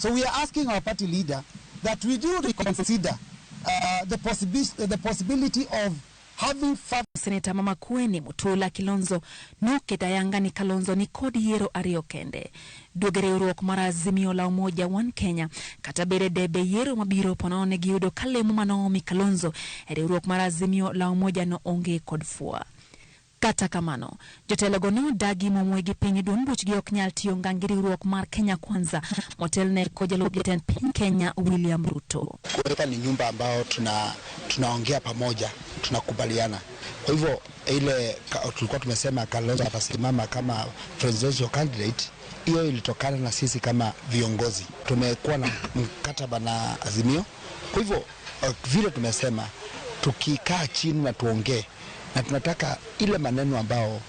So we are asking our party leader that we do reconsider the possibility of having further Seneta ma Makueni Mutula Kilonzo noketo ayanga ni Kalonzo ni kod yiero ariyo kende. Duogo e riwruok mar Azimio la Umoja One Kenya kata bede debe yiero mabiro ponono ne giyudo ka lemo manoomi Kalonzo e riwruok mar Azimio la Umoja no onge kod fwa. Kata kamano, jotelogo nodagi momoe gi piny duond buchgi ok nyal tiyo ngang' gi riwruok mar Kenya Kwanza motelne kod jalup jatend piny Kenya William Ruto. Hapa ni nyumba ambao tunaongea pamoja, tunakubaliana. Kwa hivyo ile tulikuwa tumesema Kalonzo atasimama kama presidential candidate, hiyo ilitokana na sisi kama viongozi. Tumekuwa na mkataba na Azimio. Kwa hivyo vile tumesema tukikaa chini na tuongee, na tunataka ile maneno ambao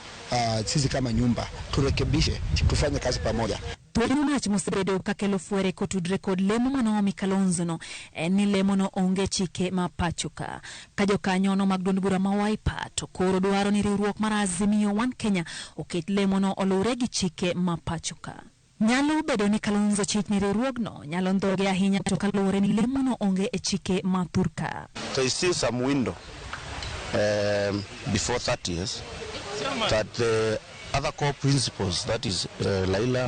sisi kama nyumba turekebishe, tufanye kazi pamoja. Thuolo mach mosebedo kakelo fwere kotudre kod lemo manomi Kalonzo no en ni lemo no onge chike ma pacho ka. Ka jokanyono mag duond bura ma Wiper to koro dwaro ni riwruok mar Azimio One Kenya oket lemo no oluwre gi chike ma pacho ka. Nyalo bedo ni Kalonzo chich ni riwruogno nyalo ndhoge ahinya to kaluwore ni lemo no onge e chike ma thurka. There is still some window before 30 years that the other core principles, that is Raila,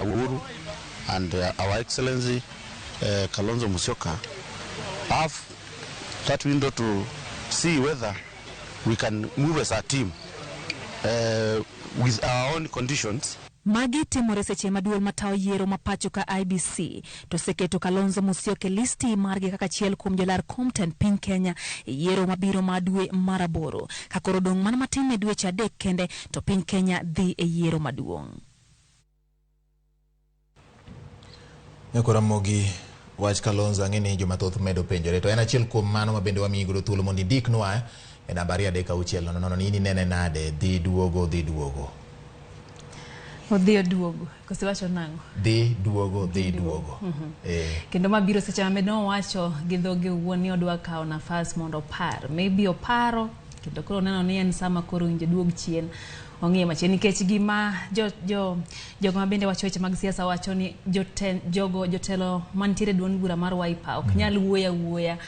Uhuru and Our Excellency Kalonzo Musyoka, have that window to see whether we can move as a team with our own conditions. Magi timore seche ma duol matayo yiero ma pacho ka IEBC to oseketo Kalonzo Musyoka e listi margi kaka achiel kuom jolar kom tend piny Kenya e yiero mabiro ma dwe mar aboro. Ka koro dong' mana matin ne dweche adek kende to piny Kenya dhi e yiero maduong'. Nyakora Mogi, wach Kalonzo ang'e ni joma thoth medo penjore to en achiel kuom mano ma bende wamiyi godo thuolo mondo indiknwa e namba 23600 ni in inene nade dhi duogo dhi duogo. Odhi oduogo, koso iwacho nang'o? Dhi duogo dhi duogo. Kendo mabiro seche ma bende owacho gi dhoge owuon ni odwa kawo nafas mondo opar. Maybe oparo, kendo koro oneno ni en sama koro owinjo duog chien. Ong'iye machien nikech gima jogo ma bende wacho weche mag siasa wacho ni jogo jotelo mantiere e duond bura mar Wiper ok nyal wuoyo awuoya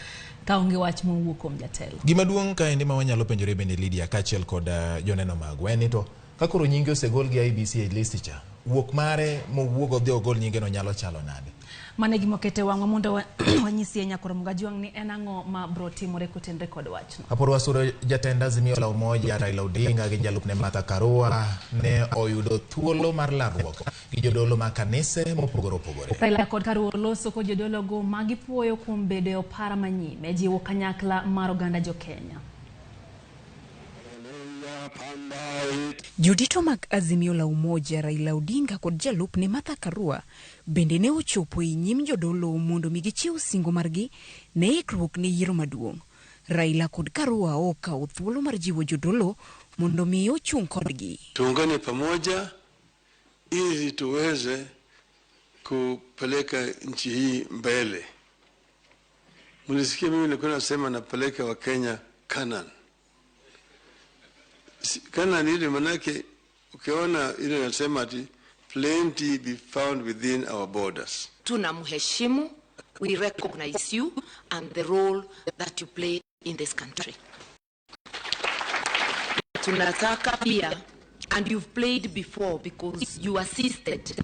ka onge wach mowuok kuom jatelo. Gima duong' kaendi ma wanyalo penjore bende Lydia kaachiel kod joneno magwa en ni to ka koro nyinge osegol gi IEBC e list cha, wuok mare mowuog odhi ogol nyinge no nyalo chalo nade? Mano e gima oketo e wang'wa mondo wanyisie Nyakoro Mugajwang' ni en ang'o ma bro timore kotenre kod wachno. Kapod wasudo, jatend Azimio la Umoja Raila Odinga gi jalupne Martha Karua ne oyudo thuolo mar lalruok gi jodolo mag kanise mopogore opogore. Raila kod Karua oloso kod jodologo ma gipuoyo kuom bedo e opara manyime jiwo kanyakla mar oganda jo-Kenya. Jodito mag Azimio la Umoja Raila Odinga kod jalupne Martha Karua bende ne ochopo e nyim jodolo mondo mi gichiw singo margi ne ikruok ne yiero maduong'. Raila kod Karua okawo thuolo mar jiwo jodolo mondo mi ochung' kodgi. Tuungane pamoja ili tuweze kupeleka nchi hii mbele. Mlisikia mimi nilikuwa nasema napeleka Wakenya Canaan. Canaan ile manake ukiona ile nasema ati plenty be found within our borders. Tunamheshimu, we recognize you and the role that you play in this country. Tunataka pia, and you've played before because you assisted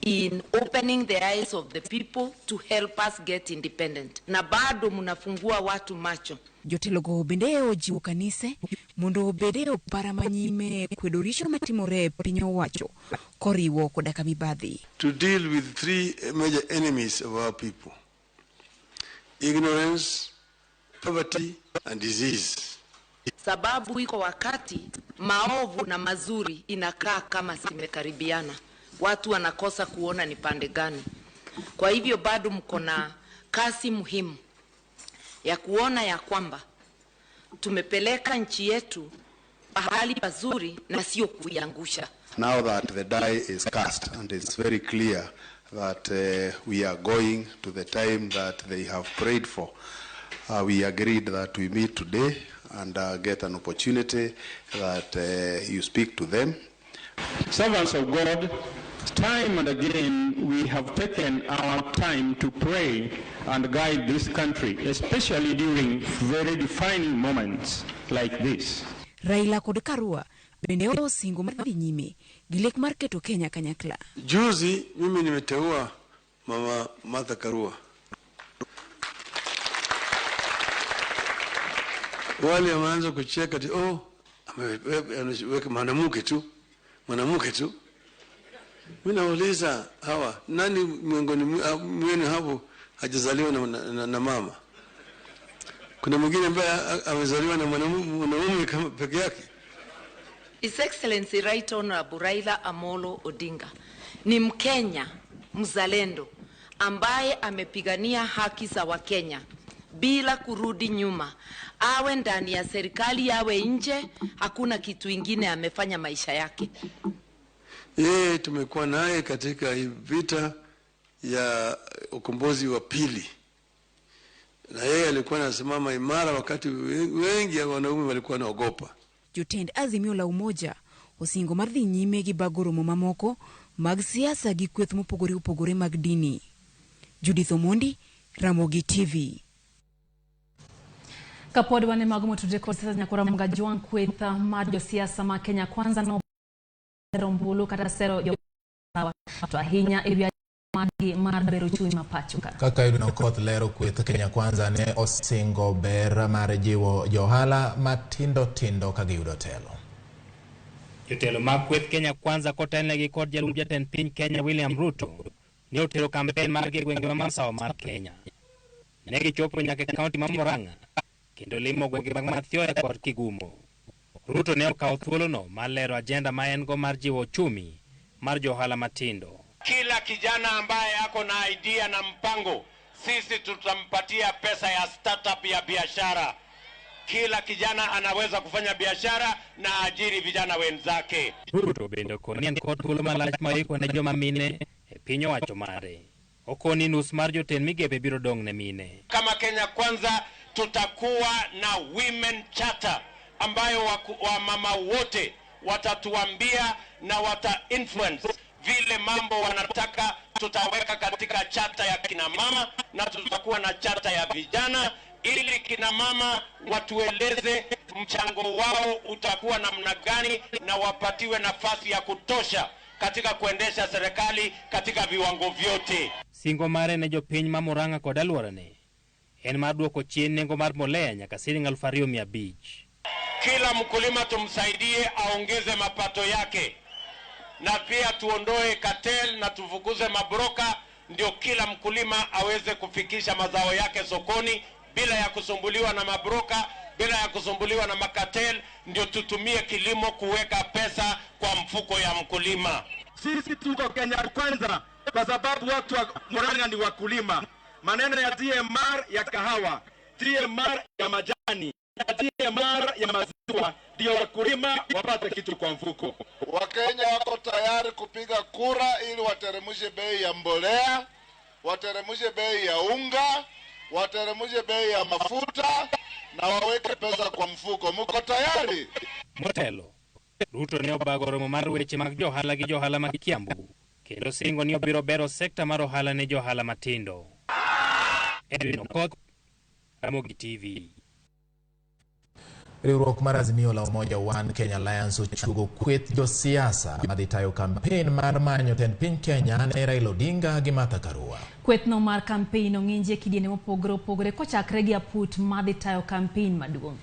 in opening the eyes of the people to help us get independent. Na bado mnafungua watu macho. Jotelogo bende ojiwo kanise mondo obed e opara manyime kwedo richo matimore e piny owacho koriwo koda ka mibadhi. To deal with three major enemies of our people: ignorance, poverty and disease. Sababu iko wakati maovu na mazuri inakaa kama zimekaribiana. Watu wanakosa kuona ni pande gani. Kwa hivyo bado mko na kazi muhimu ya kuona ya kwamba tumepeleka nchi yetu pahali pazuri na sio kuiangusha. Now that the die is cast and it's very clear that we are going to the time that they have prayed for, we agreed that we meet today and get an opportunity that you speak to them. Servants of God, Time and again, we have taken our time to pray and guide this country, especially during very defining moments like this. Raila kod Karua bende osingo mar dhi nyime gi lek mar keto Kenya kanyakla. Juzi mimi nimeteua Mama Martha Karua. Wale wameanza kucheka ati oh, ameweka mwanamke tu, mwanamke tu. Mimi nauliza hawa, nani miongoni mwenu hapo hajazaliwa na mama? Kuna mwingine ambaye amezaliwa na mwanamume kama peke yake? His Excellency Right Honorable Raila Amolo Odinga ni Mkenya mzalendo ambaye amepigania haki za Wakenya bila kurudi nyuma. Awe ndani ya serikali, awe nje, hakuna kitu ingine amefanya maisha yake. Yeye tumekuwa naye katika vita ya ukombozi wa pili, na yeye alikuwa anasimama imara wakati wengi wanaume walikuwa wanaogopa. Jotend Azimio la Umoja osingo mar dhi nyime gi bago romo mamoko mag siasa gi kweth mopogore opogore mag dini. Judith Omondi, Ramogi TV. Kapod wane mago motudre kod siasa nyakora mga juang kweth mar josiasa ma Kenya Kwanza no ombulu kata sero jo to ahinya e magi mar bero chuny ma pacho ka. Kaka Edwin Okoth lero, kweth Kenya Kwanza ne osingo ber mar jiwo johala matindo tindo ka giyudo telo. Jotelo mag kweth Kenya Kwanza kotelnegi kod jalup jatend piny Kenya William Ruto ne otero kampen margi e gwenge ma masawa mar Kenya. Ne gichopo nyaka e kaunti ma Murang'a kendo limo gwenge mag Mathioya kod Kigumo. Ruto ne okawo thuolono mar lero ajenda ma en go mar jiwo uchumi mar johala matindo. Kila kijana ambaye ako na idea na mpango, sisi tutampatia pesa ya startup ya biashara. Kila kijana anaweza kufanya biashara na ajiri vijana wenzake. Ruto bende okoni en kod thuolo malach ma oiko ne joma mine e piny owacho mare. Okoni nus mar jotend migepe biro dong' ne mine. Kama Kenya Kwanza tutakuwa na women charter ambayo wamama wote watatuambia na wata influence vile mambo wanataka. Tutaweka katika chata ya kina mama na tutakuwa na chata ya vijana ili kina mama watueleze mchango wao utakuwa namna gani na wapatiwe nafasi ya kutosha katika kuendesha serikali katika viwango vyote. Singo mare ne jopiny ma Murang'a kod alworane en mar duoko chien nengo mar mbolea nyaka siling 2,500. Kila mkulima tumsaidie aongeze mapato yake, na pia tuondoe cartel na tufukuze mabroka, ndio kila mkulima aweze kufikisha mazao yake sokoni bila ya kusumbuliwa na mabroka, bila ya kusumbuliwa na makatel, ndio tutumie kilimo kuweka pesa kwa mfuko ya mkulima. Sisi tuko Kenya Kwanza kwa sababu watu wa Murang'a ni wakulima. Maneno ya TMR ya kahawa, TMR ya majani, TMR ya maziwa, ndio wakulima wapate kitu kwa mfuko. Wakenya wako tayari kupiga kura ili wateremshe bei ya mbolea, wateremshe bei ya unga, wateremshe bei ya mafuta na waweke pesa kwa mfuko. Mko tayari? Motelo, Ruto ne obago romo mar weche mag johala gi johala mag Kiambu kendo singo ni obiro bero sekta mar ohala ne johala matindo. Edwin Okoth, Ramogi TV. Riwruok mar Azimio la Umoja One Kenya Alliance ochuogo kweth josiasa madhi tayo kampen mar manyo tend piny Kenya ne Raila Odinga gi Martha Karua. Kwethno mar kampen ong'inji e kidienje mopogore opogore kochakre gi aput madhi tayo kampen maduong'.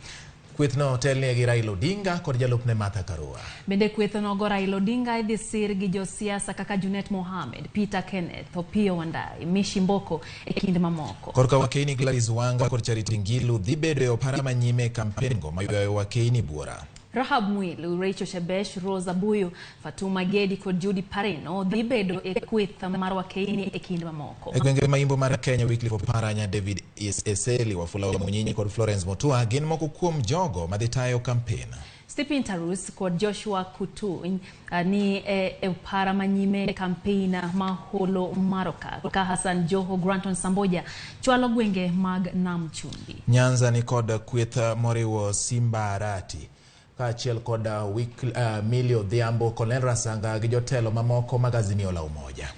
Kwethno otelne gi Raila Odinga kod jalupne Martha Karua. Bende kwethno go Raila Odinga idhi sir gi josiasa kaka Junet Mohamed, Peter Kenneth, Opiyo Wandayi, Mishi Mboko e kind mamoko. Korka wakeini Gladys Wanga kod Charity Ngilu dhi bedo e opara manyime e kampen go maywayo wakeini buora. Rahab Mwilu, Rachel Shebesh, Rose Abuyo, Fatuma Gedi kod Judy Pareno dhi bedo e kweth mar wakeini e kind mamoko. E gwenge ma imbo mar Kenya, Wycliffe Oparanya, David Eseli, Wafula Wamunyinyi kod Florence Mutua gin moko kuom jogo madhi tayo kampen. Stephen Tarus kod Joshua Kutuny ni e opara manyime e kampen ma Holo Maroka ka Hassan Joho, Granton Samboja chwalo gwenge mag Nam Chumbi. Nyanza ni kod kweth moriwo Simba Arati, kaachiel kod Millie Odhiambo, Collen Rasanga gi jotelo mamoko mag Azimio la Umoja.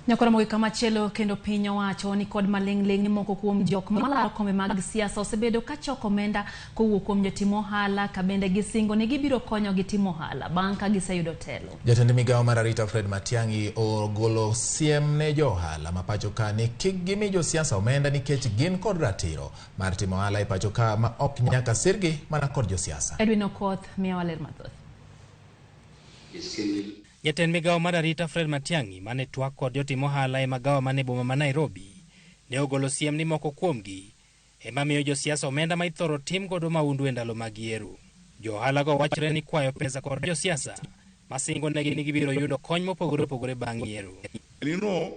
Nyakoromogi kamachielo kendo piny owacho ni kod maling'ling' ni moko kuom jok malaro kombe mag siasa osebedo ka choko omenda kowuok kuom jotim ohala ka bende gisingo ni gibiro konyogi timo ohala bang' ka giseyudo telo. Jatend migawo mar arita Fred Matiang'i ogolo siem ne jo ohala ma pacho ka ni kik gimi josiasa omenda nikech gin kod ratiro mar timo ohala e pacho ka ma ok nyaka sirgi mana kod josiasa. Edwin Okoth miyowa ler mathoth. Jatend migawo mar arita Fred Matiang'i mane twak kod jotim ohala e magawa mane boma ma Nairobi ne ogolo siem ni moko kuomgi ema miyo josiasa omenda ma ithoro tim godo mahundu e ndalo mag yiero. Jo ohalago wachore ni kwayo pesa kod josiasa masingo negi ni gibiro yudo kony mopogore opogore bang' yiero. And you know,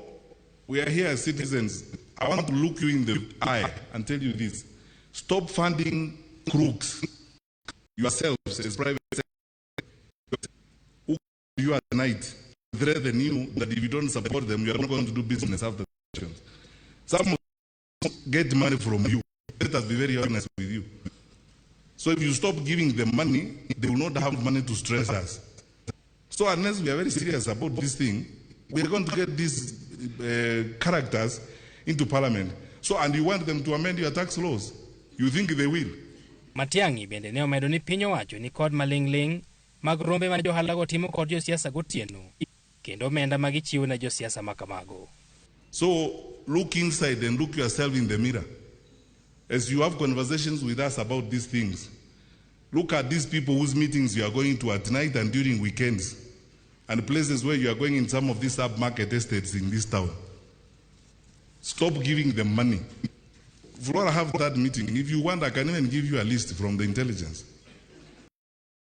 we are here as citizens. I want to look you in the eye and tell you this. Stop funding crooks yourselves as private sector. Who you at night threaten you that if you don't support them, you are not going to do business after the elections. Some get money from you. Let us be very honest with you. So if you stop giving them money, they will not have money to stress us. So unless we are very serious about this thing, we are going to get these characters into parliament. So, and you want them to amend your tax laws. You think they will? Matiang'i bende ne omedo ni piny owacho ni kod maling'ling' mag rombe ma johalago timo kod josiasa gotieno kendo omenda ma gichiwo ne josiasa ma kamago. So look inside and look yourself in the mirror. As you have conversations with us about these things, look at these people whose meetings you are going to at night and during weekends, and places where you are going in some of these upmarket estates in this town. Stop giving them money. Flora have that meeting. If you want, I can even give you a list from the intelligence.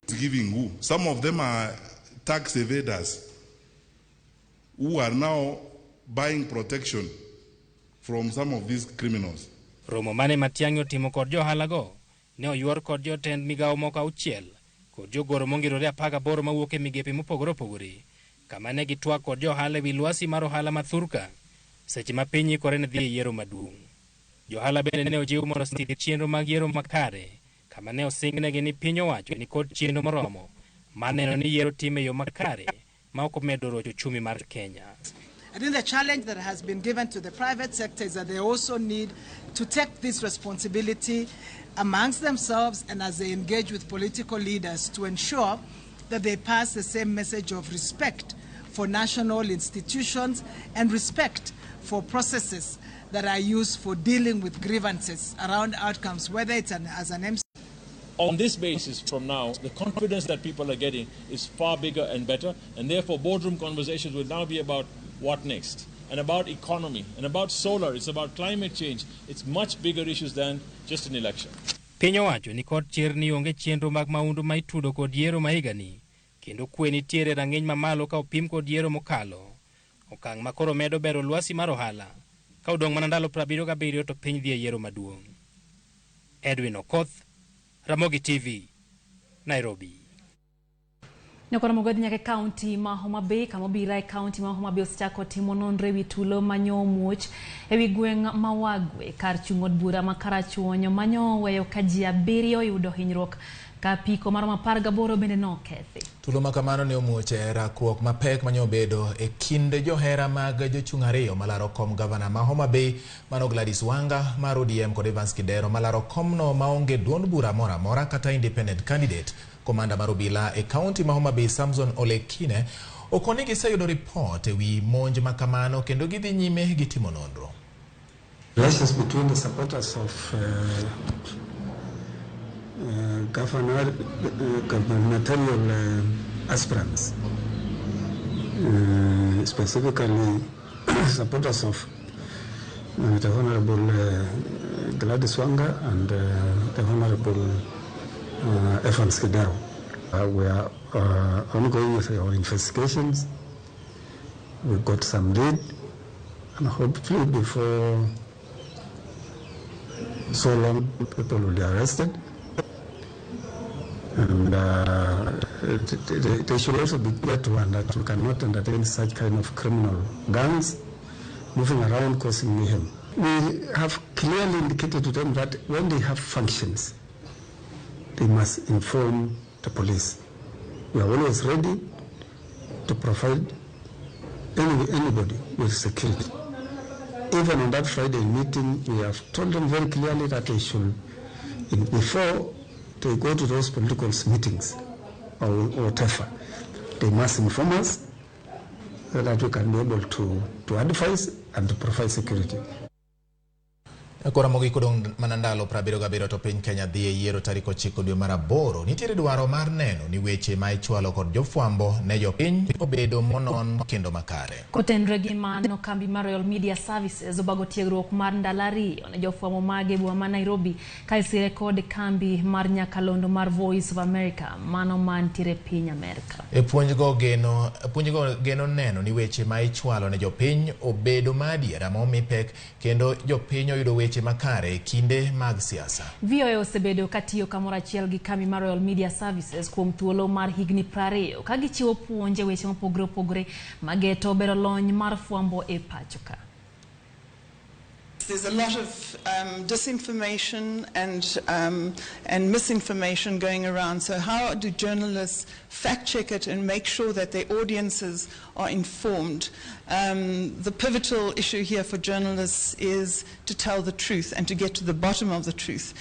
Giving who? Some of them are tax evaders who are now buying protection from some of these criminals. Romo mane Matiang'i otimo kod johalago ne oyuor kod jotend migawo moko auchiel kod jogoro mongirore 18 mawuok e migepe mopogore opogore kama ne gitwak kod johala ewi lwasi mar ohala ma thurka seche ma piny ikore ne dhi e yiero maduong'. Johala bende ne ojiw mondo osir chenro mag yiero makare kama ne osingnegi ni piny owacho ni kod chenro moromo mar neno ni yiero tim e yo makare ma ok omedo rocho uchumi mar Kenya. I think the challenge that has been given to the private sector is that they also need to take this responsibility amongst themselves and as they engage with political leaders to ensure that they pass the same message of respect for national institutions and respect for processes that are used for dealing with grievances around outcomes, whether it's as an MC. On this basis from now, the confidence that people are getting is far bigger and better, and therefore boardroom conversations will now be about what next, and about economy, and about solar, it's about climate change. It's much bigger issues than just an election. Piny owacho ni kod chir ni onge chenro mag mahundu ma itudo kod yiero ma higani, kendo kwe nitiere rang'iny mamalo ka opim kod yiero mokalo. Okang' ma koro medo bero lwasi mar ohala, ka odong' mana ndalo 77 to piny dhi e yiero maduong'. Edwin Okoth, Ramogi TV, Nairobi. Nyakoro mogwedh nyaka e kaunti ma Homa Bay kama obila e kaunti ma Homa Bay osechako timo nonro ewi tulo manyo muoch ewi gweng' ma Wagwe kar chung' od bura ma Karachuonyo manyo weyo ka ji 7 oyudo hinyruok ka apiko maromo 18 bende nokethi. Tulo ma kamano ne omuoch e rakruok mapek manyo obedo e kind johera mag jochung' ariyo malaro kom gavana ma Homa Bay mano Gladys Wanga mar ODM kod Evans Kidero malaro komno maonge duond bura moro amora kata independent candidate. Komanda mar obila e kaunti ma Homa Bay Samson Olekine okoni giseyudo ripot ewi monj ma kamano kendo gidhi nyime gi timo nonro. Relations between the supporters of gubernatorial aspirants, specifically supporters of the Honorable Gladys Wanga and the Honorable Evans Kidero. We are ongoing with our investigations. We got some lead, and hopefully before so long people will be arrested. And they should also be clear to one that we cannot entertain such kind of criminal gangs moving around causing mayhem. We have clearly indicated to them that when they have functions, they must inform the police. We are always ready to provide anybody with security. Even on that Friday meeting, we have told them very clearly that they should, before they go to those political meetings or whatever, they must inform us so that we can be able to advise and to provide security. Koro mogik odong' mana ndalo 77 to piny Kenya dhi e yiero tarik 9 dwe mar 8. Nitiere dwaro mar neno ni weche ma ichwalo kod jofwambo ne jopiny obedo monon kendo makare. Kotenre gi mano, kambi mar Royal Media Services obago tiegruok mar ndalo 2 ne jofwambo mage e boma ma Nairobi ka isire kod kambi mar nyakalondo mar Voice of America mano mantiere piny Amerka. E puonjgo geno neno ni weche ma ichwalo ne jopiny obedo ma adiera momi pek kendo jopiny oyudo weche makare kinde mag siasa. VOA osebedo katiyo kamoro achiel gi kambi mar Royal Media Services kuom thuolo mar higni 20 ka gichiwo puonj e weche mopogore opogore mageto bero lony mar fwambo e pacho ka. There's a lot of disinformation and misinformation going around. So how do journalists fact check it and make sure that their audiences are informed? The pivotal issue here for journalists is to tell the truth and to get to the bottom of the truth.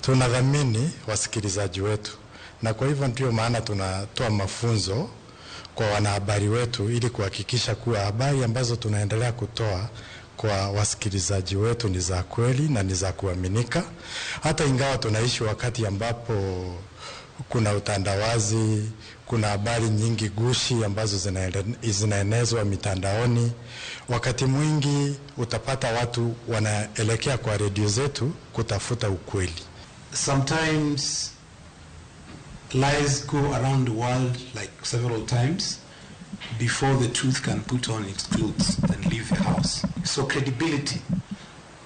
Tunadhamini wasikilizaji wetu, na kwa hivyo ndio maana tunatoa mafunzo kwa wanahabari wetu ili kuhakikisha kuwa habari ambazo tunaendelea kutoa kwa wasikilizaji wetu ni za kweli na ni za kuaminika. Hata ingawa tunaishi wakati ambapo kuna utandawazi, kuna habari nyingi gushi ambazo zinaenezwa mitandaoni, wakati mwingi utapata watu wanaelekea kwa redio zetu kutafuta ukweli. Sometimes lies go around the world like several times before the truth can put on its clothes and leave the house. So credibility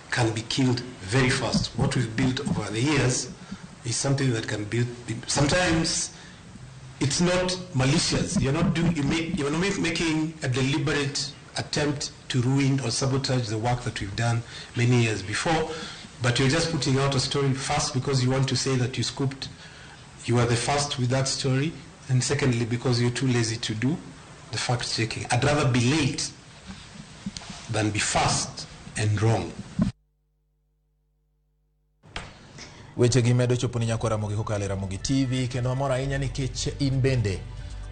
can be killed very fast. What we've built over the years is something that can be, sometimes it's not malicious. You're not making a deliberate attempt to ruin or sabotage the work that we've done many years before, but you're just putting out a story first because you want to say that you scooped, you are the first with that story, and secondly because you're too lazy to do the fact checking. I'd rather be late than be fast and wrong. Weche gi medo chopo ni nyakwa Ramogi kokalo e Ramogi TV, kendo amor ahinya nikech in bende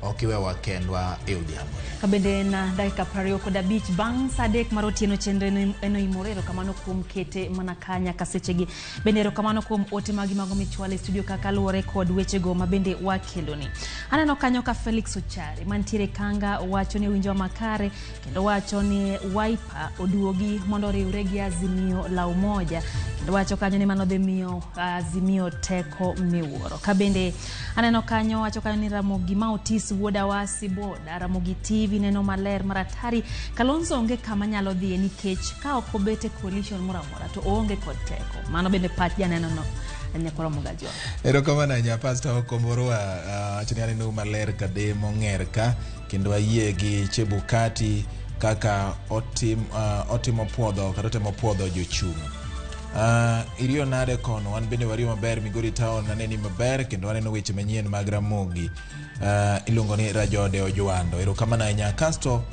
ok iwewa kendwa e odhiambo. Kabende en dakika 25 bang' saa 3 mar otieno chenro eno imore. Erokamano kuom kete mana ka nyaka sechegi. Bende erokamano kuom ote magi mago michwalo e studio kaka luwore kod wechego ma bende wakeloni. Aneno kanyo ka Felix Ochari mantiere Kanga wacho ni winjo makare kendo wacho ni Wiper oduogi mondo oriwre gi Azimio la Umoja, kendo wacho kanyo ni mano dhi miyo Azimio teko miwuoro. Kabende aneno kanyo wacho kanyo ni Ramogi ma Otis wuoda wasi boda Ramogi TV neno maler maratari Kalonzo onge kama nyalo dhiye nikech ka ok obet e coalition moro amora to oonge kod teko. Mano bende pach janeno no nyakora Mugajwa. Erokamano ahinya Pastor Okomborwa, achni aneno maler kade mong'er ka kendo ayie gi Chebukati kaka otimo puodho kata otemo puodho jochung'. Iriyo nade kono? Wan bende wariyo maber Migori Town aneni maber kendo aneno weche manyien mag Ramogi. Iluongo ni Rajode Ojwando. Erokamano ahinya. Kasto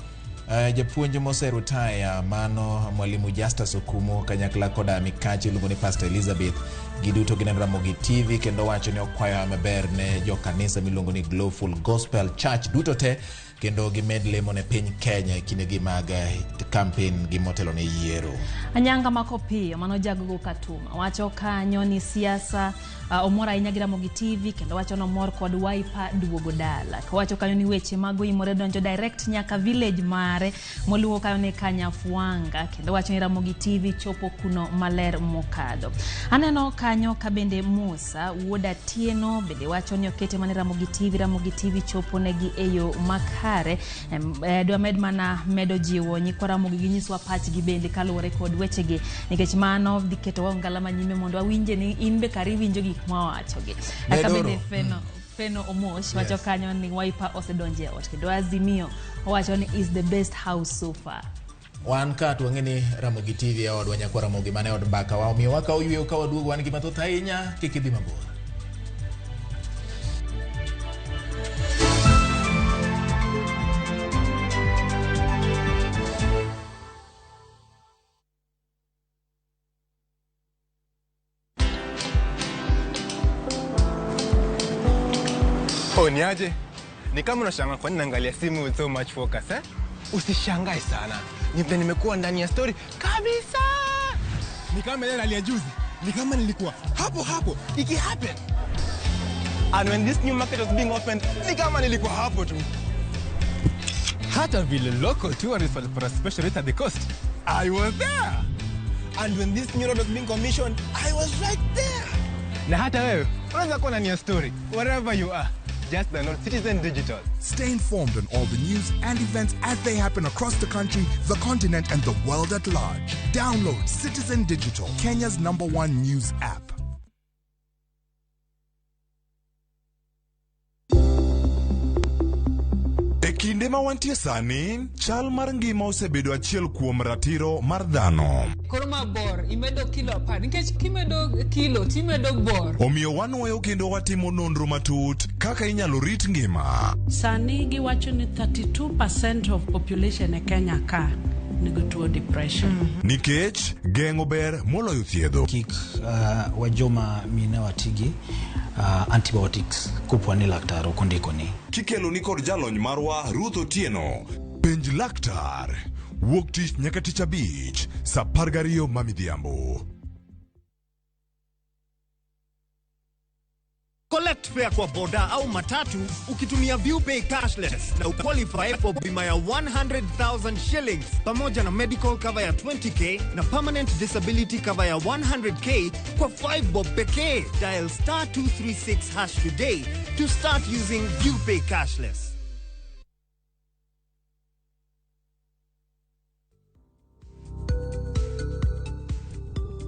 japuonj moserutaya mano Mwalimu Justus Okumu kanyakla koda mikachi iluongo ni Pastor Elizabeth, giduto gineno Ramogi TV kendo wacho ni okwayo maber ne jokanisa miluongo ni Glowful Gospel Church duto te kendo gimed lemo ne piny Kenya e kindegi mag campaign gi motelo ne yiero. Anyanga mako piyo mano Jagogo Katuma wacho kanyo ni siasa omor ahinya gi Ramogi TV kendo wacho nomor kod Wiper duogo dala. Wacho kanyo ni weche mago imore donjo direct nyaka village mare moluwo kanyo ni Kanyafuanga kendo wacho ni Ramogi TV chopo kuno maler mokadho. Aneno kanyo kabende Musa wuod Atieno bende wacho ni okete mane Ramogi TV, Ramogi TV chopo negi e yo makare. Dwa med mana medo jiwo nyikwa Ramogi ginyiswa pachgi bende kaluwore kod wechegi nikech mano dhi keto wa ongala manyime mondo wawinje ni in be kari winjo gik mwawachogi. Eka bende Feno Feno Omosh wacho kanyo ni Wiper osedonjo e ot kendo Azimio owacho ni is the best house so far. Wan ka to wang'e ni Ramogi TV e odwa nyakwa Ramogi mane od mbaka wa omiyo wakawo yweyo ka waduogo wan gi mathoth ahinya kik idhi mabor. Oh, niaje? Ni kama unashangaa kwa nini naangalia simu with so much focus, eh? Usishangae sana. Ni vile nimekuwa ndani ya story kabisa. Ni kama ile ya juzi. Ni kama nilikuwa hapo hapo iki happen. And when this new market was being opened, ni kama nilikuwa hapo tu. Hata vile local tourists walipata special rate at the coast, I was there. And when this new road was being commissioned, I was right there. Na hata wewe unaweza kuwa ndani ya story wherever you are. Just download Citizen Digital. Stay informed on all the news and events as they happen across the country, the continent, and the world at large. Download Citizen Digital, Kenya's #1 news app. E kinde ma wantie sani, chal mar ngima osebedo achiel kuom ratiro mar dhano. Koro ma bor, imedo kilo 10, nikech kimedo kilo timedo bor. Omiyo wanwoyo kendo watimo nonro matut kaka inyalo rit ngima. Sani giwacho ni 32% of population e Kenya ka nigi tuo depression. Nikech geng'o ber moloyo thiedho. Kik wajoma mine watigi antibiotics kopo ni laktar ok ondikoni. Kikelo ni kod jalony marwa Ruth Otieno. Penj laktar. Wuok tich nyaka tich abich, saa 12 ma midhiambo. Collect fare kwa boda au matatu ukitumia ViewPay cashless na uqualify for bima ya 100,000 shillings pamoja na medical cover ya 20k na permanent disability cover ya 100k kwa 5 bob pekee. Dial star 236 hash today to start using ViewPay cashless.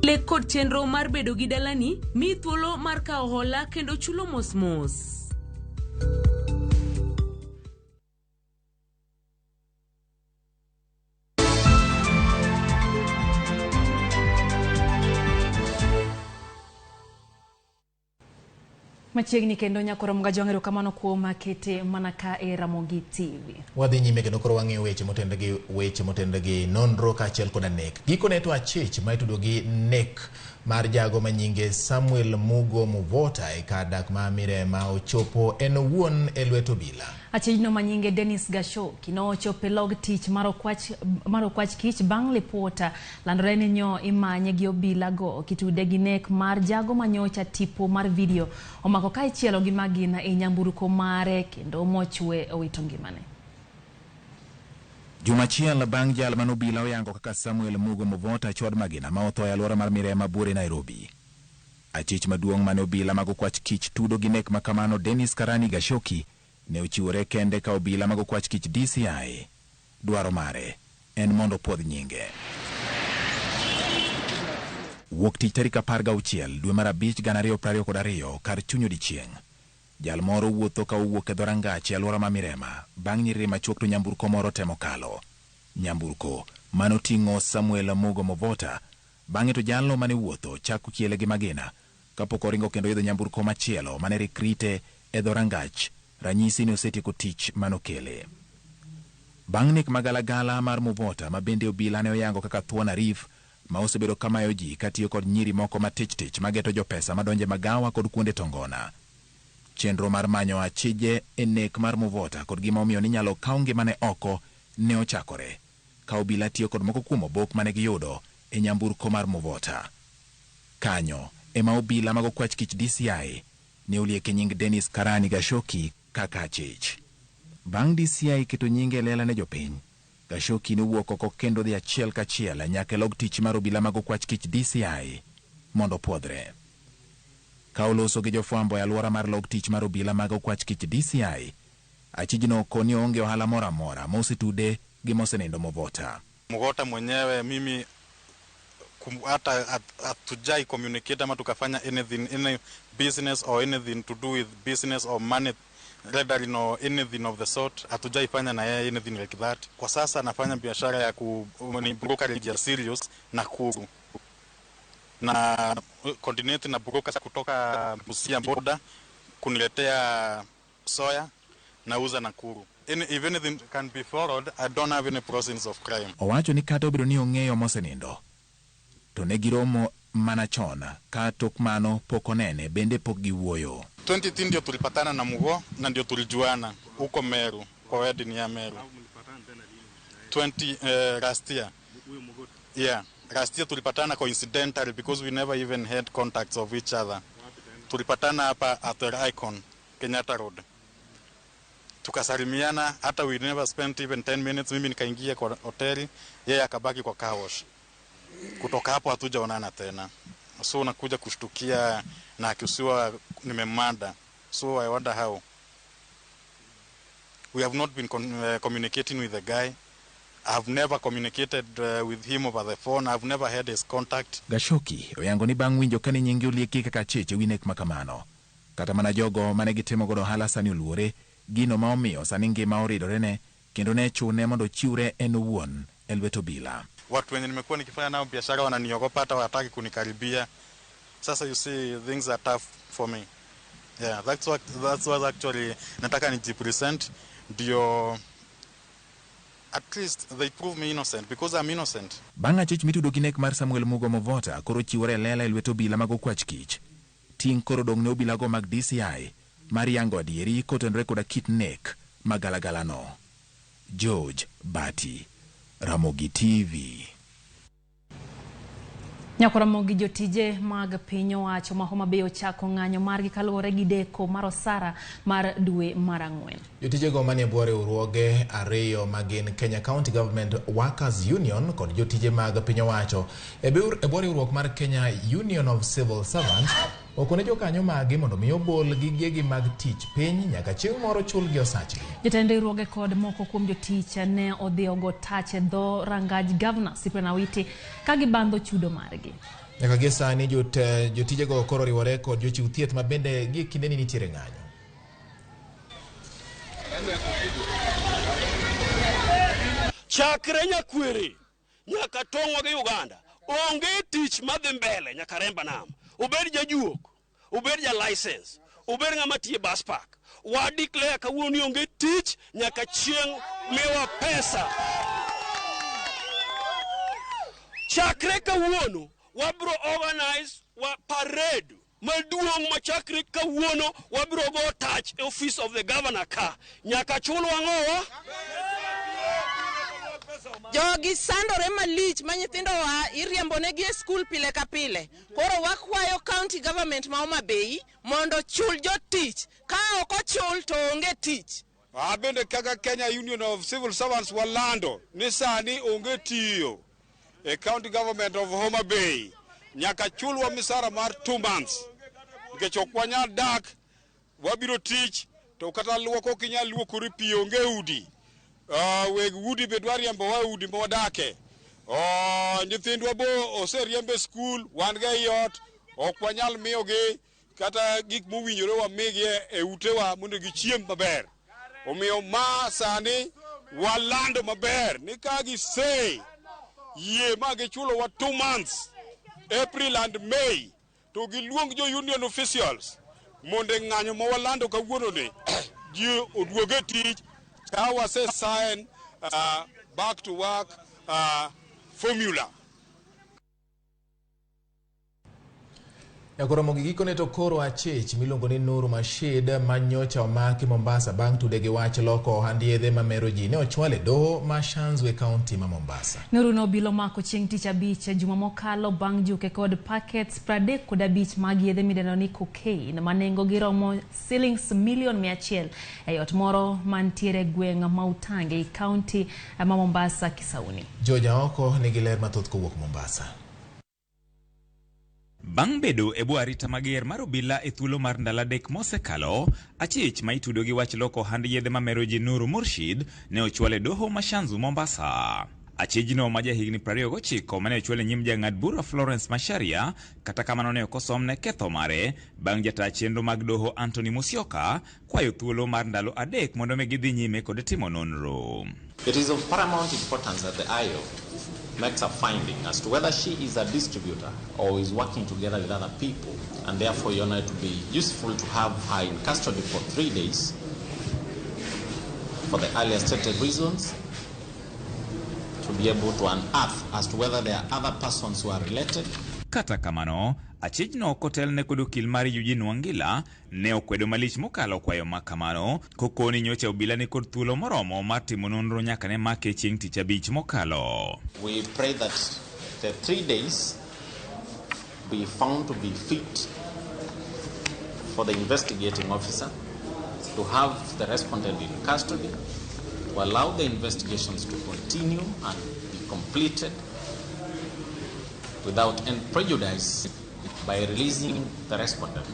Lek kod chenro mar bedo gi dalani mi thuolo mar kawo hola kendo chulo mos mos. Machiegni kendo nyakoro mga erokamano kuom kete mana ka e Ramogi TV. Wadhi nyime kendo koro wang'iyo weche motenre gi nonro kaachiel koda nek. Gikone to achich ma itudo gi nek mar jago manyinge Samuel Mugo Muvota e kar dak ma Mirema ochopo en owuon e lwet obila. Achijno manyinge Dennis Gashoki nochopo e log tich mar okwach kich bang' lipota landore ni nyo imanye gi obila go kitude gi nek mar jago manyocha tipo mar video omako ka ichielo gi magina e nyamburko mare kendo mochwe owito ngimane. Jumachiel bang' jal mane obila oyango kaka Samuel Mugo Muvota chwad magina ma otho e alwora mar Mirema buore Nairobi. Achich maduong' mane obila mag okwach kich tudo gi nek makamano Dennis Karani Gashoki ne ochiwore kende ka obila mag okwach kich DCI. Dwaro mare en mondo puodh nyinge. Wuok tich tarik 16 dwe mar 5 2022 kar chuny odiechieng'. Jal moro wuotho ka owuok e dhorangach e alwora ma Mirema bang' nyiriri machuok to nyamburko moro temo kalo. Nyamburko manoting'o Samuel Mugo Muvota bang'e to jalno mane wuotho chako chiele gi magina kapok oringo kendo idho nyamburko machielo mane rikrite e dhorangach. Ranyisi ni osetieko tich manokele. Bang' nek magalagala mar Muvota ma bende obila ne oyango kaka thuon arif ma osebedo kamayo ji katiyo kod nyiri moko matich tich mageto jopesa madonje magawa kod kuonde tongona. Chenro mar manyo achije e nek mar Muvota kod gima omiyo ni nyalo kaw ngimane oko ne ochakore ka obila tiyo kod moko kuom obok mane giyudo e nyamburko mar Muvota. Kanyo ema obila mag okwach kich DCI ne olieke nying Dennis Karani Gashoki kaka achich. Bang' DCI keto nyinge e lela ne jopiny, Gashoki ne owuok oko kendo dhi achiel kachiel nyaka e log tich mar obila mag okwach kich DCI mondo puodhre. Ka oloso gi jofwambo e alwora mar log tich mar obila mag okwach kich DCI, achijno koni onge ohala moro amora mosetude gi mosenindo Muvota. Muvota mwenyewe mimi Hata hatujai communicate ama tukafanya anything, any business or anything to do with business or money laundering or anything of the sort. Hatujaifanya na yeye anything like that. Kwa sasa anafanya biashara ya ni brokerage ya cereals Nakuru na coordinate na brokers kutoka Busia border kuniletea soya nauza Nakuru. If anything can be followed, I don't have any process of crime. Owacho ni kata obedo ni ong'eyo mosenindo, to ne giromo mana chon ka tok mano pok onene bende pok giwuoyo. 2010 ndio tulipatana na Mugo na ndio tulijuana huko Meru kwa wedding ya Meru. 20 last year. Yeah, last year tulipatana coincidentally because we never even had contacts of each other. Tulipatana hapa at the Icon, Kenyatta Road. Tukasalimiana, hata we never spent even 10 minutes. Mimi nikaingia kwa hoteli, yeye akabaki kwa car wash. Kutoka hapo hatujaonana tena. So nakuja kushtukia na akiusiwa nimemurder. So I wonder how. We have not been communicating with the guy. I've never communicated with him over the phone. I've never had his contact. Gashoki oyango ni bang' winjo ka ni nyinge olieki kaka cheche wi nek makamano. Kata mana jogo mane gitimo godo ohala sani oluore, gino ma omiyo sani ngima oridorene kendo ne chune mondo ochiwre en owuon e lwet obila. Watu wenye nimekuwa nikifanya nao biashara wananiogopa, hata hawataki kunikaribia. Sasa you see things are tough for me. Yeah, that's what actually nataka nijipresent ndio at least they prove me innocent because I'm innocent. Bang' achich mitudo gi nek mar Samuel Mugo Movota koro chiwore e lela e lwet obila mag okwach kich. Ting' koro dong' ne obilago mag DCI mar yango adieri kotenore koda kit nek magalagalano. George Bati, Ramogi TV. Nyakoromogi jotije mag piny owacho ma Homa Bay ochako ng'anyo margi kaluwore gi deko mar osara mar dwe mar 4. Jotijego manie bwo riwruoge ariyo magin Kenya County Government Workers Union kod jotije mag piny owacho e bwo riwruok mar Kenya Union of Civil Servants okone jokanyo magi mondo mi obol gigegi mag tich piny nyaka chieng' moro chulgi osachgi. Jotend riwruoge kod moko kuom jotich ne odhi ogo tach e dho rangaj gavana Cyprian Awiti ka gibandho chudo margi. Nyaka gie sani jotijego koro oriwore kod jochiw thieth ma bende gie kindeni nitiere ng'anyo. Chakre nyakwere nyaka tong'wa gi Uganda onge tich madhi mbele nyaka Remba Nam. Obed jajuok, obed ja license, obed ng'ama tiye bus park. Wa declare kawuono ni onge tich nyaka chieng' miwa pesa. Chakre kawuono wabro organize wa parade maduong' machakre kawuono wabro go tach e office of the governor ka nyaka chulwa ng'owa. Jogi sandore malich ma nyithindowa iriembonegi e skul pile ka pile. Koro wakwayo county government ma Homa Bay mondo chul jotich. Ka ok ochul to onge tich. Abende kaka Kenya Union of Civil Servants walando ni sani onge tiyo e county government of Homa Bay nyaka chulwa misara mar 2 months nikech ok wanyal dak. Wabiro tich to kata luok ok inyal luokori, pi onge udi. Weg udi be dwa riembowa e udi ma wadake. Nyithindwa bo oseriemb e skul, wan ga ei ot ok wanyal miyogi kata gik mowinjore wamigi e utewa mondo gichiem maber. Omiyo ma sani walando maber ni ka gise yie ma gichulowa 2 months, April and May, to giluong jo union officials mondo e ng'anyo ma walando kawuono ni ji oduog e tich ka wase sign back to work formula. Nyakoromo gi gikone to koro achich miluongo ni Nuru Mashid ma nyocha omaki Mombasa bang' tude gi wach loko ohand yedhe mamero ji ne ochwal e doho ma Shanzu e kaunti ma Mombasa. Nuru nobilo mako chieng' tich abich juma mokalo bang' juke kod packets 35 mag yedhe midendo ni cocaine ma nengogi romo silings milion 100 e ot moro mantiere gweng' ma Utange e kaunti ma Mombasa Kisauni. George Aoko nigi ler mathoth kowuok Mombasa. Bang' bedo e bwo arita mager mar obila e thuolo mar ndalo 3 mosekalo, achich ma itudo gi wach loko ohand yedhe mamero ji Nuru Murshid ne ochwal e doho ma Shanzu Mombasa. Achijno ma jahigni 29 mane ochwal e nyim jang'ad bura Florence Macharia, kata kamano ne ok osomne ketho mare bang' jataa chenro mag doho Anthony Musyoka kwayo thuolo mar ndalo 3 mondo mi gidhi nyime kod timo nonro. It is of paramount importance that the IO makes a finding as to whether she is a distributor or is working together with other people, and therefore, Your Honor, it would be useful to have her in custody for 3 days for the earlier stated reasons, to be able to unearth as to whether there are other persons who are related. Kata kamano, achijno kotelne kod okil mar Eugene Wangila ne okwedo malich mokalo kwayo ma kamano, kokoni nyocha obila ni kod thuolo moromo mar timo nonro nyaka ne make chieng' tich abich mokalo. We pray that the 3 days be found to be fit for the investigating officer to have the respondent in custody, to allow the investigations to continue and be completed without any prejudice by releasing the respondent.